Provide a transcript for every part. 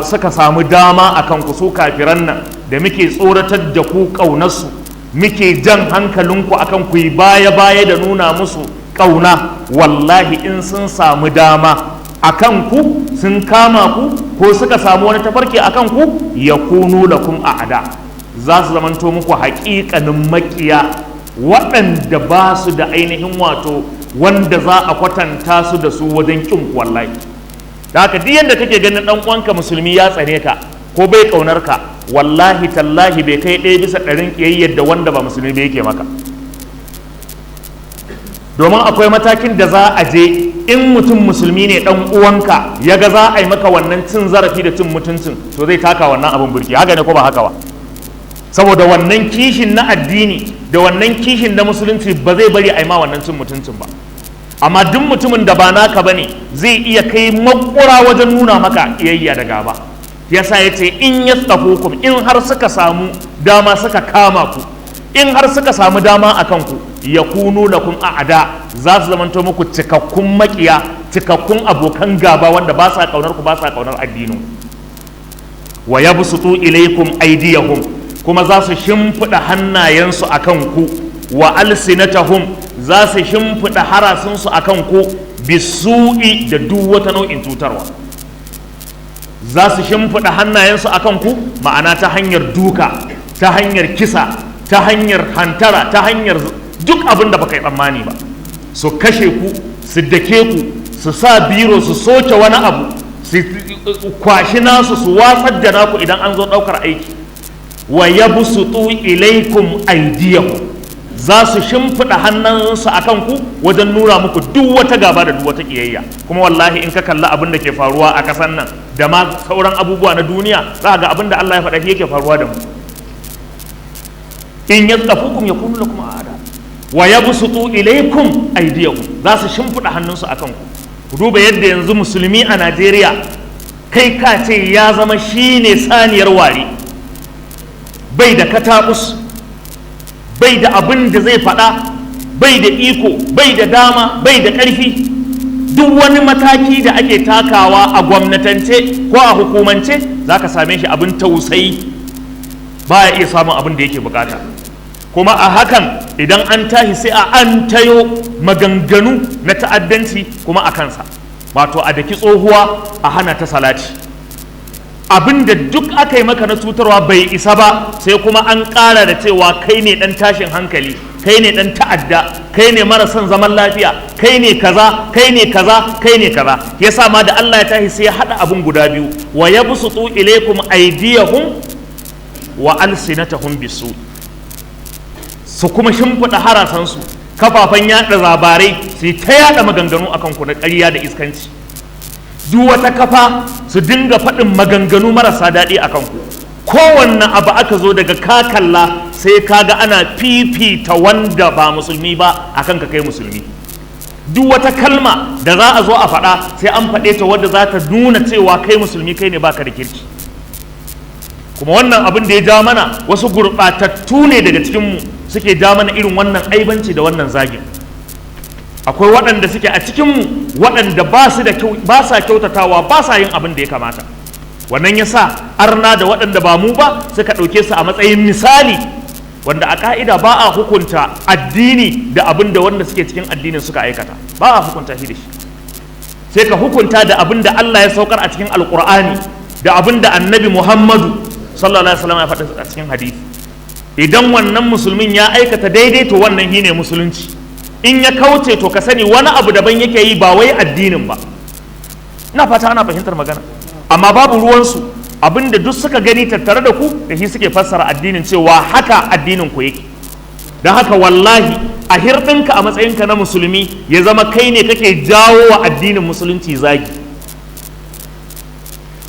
Suka samu dama a kanku, su kafiran nan da muke tsoratar da ku ƙaunarsu, muke jan hankalinku akan ku yi baya-baya da nuna musu ƙauna, wallahi in sun samu dama a kanku, sun kama ku ko suka samu wani tafarki a kanku, ya kunu lakum a ada, za su zamanto muku haƙiƙanin maƙiya waɗanda ba su da ainihin wato wanda za a kwatanta su da su wajen ƙin, wallahi. Da haka duk yadda kake ganin ɗan uwanka musulmi ya tsane ka ko bai ƙaunar ka, wallahi tallahi bai kai 1% ƙiyayyar da wanda ba musulmi ba yake maka. Domin akwai matakin da za a je, in mutum musulmi ne ɗan uwanka ya ga za a yi maka wannan cin zarafi da cin mutuncin, to zai taka wannan abin burki. Haka ne ko ba haka ba? Saboda wannan kishin na addini da wannan kishin na musulunci ba zai bari a yi ma wannan cin mutuncin ba. Amma duk mutumin da ba naka bane zai iya kai makura wajen nuna maka iyayya da gaba. Yasa ya ce in yastafukum, in har suka samu dama suka kama ku, in har suka samu dama a kanku, ya kunu lakum a'ada, za su zamanto muku cikakkun makiya, cikakkun abokan gaba wanda ba sa kaunar ku, ba sa kaunar addinin. Wa yabsutu ilaikum aydiyahum, kuma za su shimfiɗa hannayensu a kanku, wa alsinatahum, za su shimfiɗa harasinsu a kanku, bisu'i, da duk wata nau'in cutarwa. Za su shimfiɗa hannayensu a kanku, ma'ana ta hanyar duka, ta hanyar kisa, ta hanyar hantara, ta hanyar duk abin da baka yi tsammani ba. Su kashe ku, su dake ku, su sa biro su soke wani abu, su kwashi nasu su watsar da naku idan an zo ɗaukar aiki. Wa yabsutu ilaikum aydiyahum, za su shimfiɗa hannunsu a kanku wajen nura muku duk wata gaba da duk wata ƙiyayya. Kuma wallahi in ka kalli abin da ke faruwa a ƙasar nan da ma sauran abubuwa na duniya, za ga abin da Allah ya faɗa shi yake faruwa da mu. In yastafukum yakunu lakum a'da wa yabsutu ilaykum aydiyahum, za su shimfiɗa hannunsu a kanku. Ku duba yadda yanzu musulmi a Najeriya kai ka ce ya zama shine saniyar ware, bai da katakus, bai da abin da zai faɗa, bai da iko, bai da dama, bai da ƙarfi. Duk wani mataki da ake takawa a gwamnatance ko a hukumance, za ka same shi abin tausayi, ba ya iya samun abin da yake bukata. Kuma a hakan idan an tashi sai a an tayo maganganu na ta'addanci kuma a kansa, wato a daki tsohuwa a hana ta salati. Abin da duk aka yi maka na cutarwa bai isa ba, sai kuma an ƙara da cewa kai ne ɗan tashin hankali, kai ne ɗan ta'adda, kai ne mara son zaman lafiya, kai ne kaza, kai ne kaza, kai ne kaza. Yasa ma da Allah ya tashi sai ya haɗa abin guda biyu: wa yabsutu ilaykum aydiyahum wa alsinatahum bisu. Su kuma shimfiɗa harasansu, kafafen yaɗa labarai su yi ta yaɗa maganganu akan ku na ƙarya da iskanci, duk wata kafa su dinga faɗin maganganu marasa daɗi a kanku. Kowanne abu aka zo daga ka kalla sai ka ga ana fifita wanda ba musulmi ba a kanka kai musulmi. Duk wata kalma da za a zo a faɗa sai an faɗe ta wadda za ta nuna cewa kai musulmi kai ne baka da kirki. Kuma wannan abin da ya ja mana, wasu gurɓatattu ne daga cikinmu suke ja mana irin wannan aibanci da wannan zagin. Akwai waɗanda suke a cikinmu waɗanda ba su da ba sa kyautatawa, ba sa yin abin da ya kamata. Wannan ya sa arna da waɗanda ba mu ba suka ɗauke su a matsayin misali, wanda a ƙa'ida ba a hukunta addini da abin da wanda suke cikin addinin suka aikata, ba a hukunta shi da shi. Sai ka hukunta da abin da Allah ya saukar a cikin Alƙur'ani da abin da Annabi Muhammadu sallallahu alaihi wasallam ya faɗa a cikin hadisi. Idan wannan musulmin ya aikata daidai, to wannan shine musulunci. In ya kauce, to ka sani wani abu daban yake yi, ba wai addinin ba. Ina fata ana fahimtar magana. Amma babu ruwansu, abinda duk suka gani tattare da ku da shi suke fassara addinin, cewa haka addinin ku yake. Don haka wallahi a hirɗinka a matsayinka na musulmi ya zama kai ne kake jawo wa addinin musulunci zagi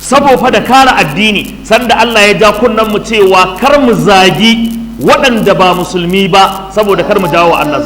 saboda da kare addini. Sanda Allah ya ja kunnen mu cewa kar mu zagi waɗanda ba musulmi ba saboda kar mu jawo wa Allah.